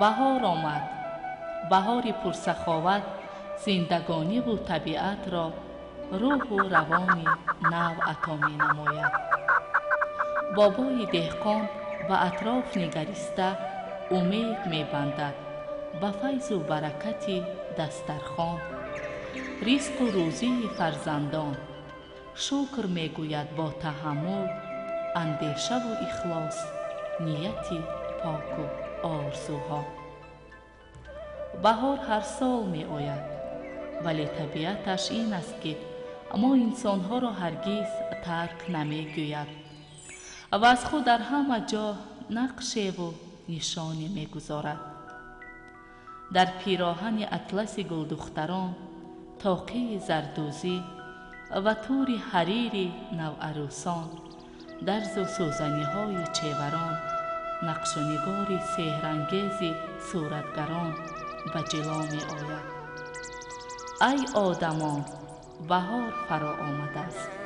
Баҳор омад. Баҳори пурсаховат зиндагониву табиатро рӯҳу равони нав ато менамояд. Бобои деҳқон ба атроф нигариста умед мебандад ба файзу баракати дастархон, ризқу рӯзии фарзандон. Шукр мегӯяд бо таҳаммул, андешаву ихлос, нияти поку орзуҳо. Баҳор ҳар сол меояд, вале табиаташ ин аст, ки мо инсонҳоро ҳаргиз тарк намегӯяд ва аз худ дар ҳама ҷо нақшеву нишоне мегузорад. Дар пироҳани атласи гулдухтарон, тоқии зардӯзӣ ва тӯри ҳарири наварӯсон, дарзу сӯзаниҳои чеварон, нақшунигори сеҳрангези суратгарон ба ҷило меояд. Ай одамон, баҳор фаро омадааст.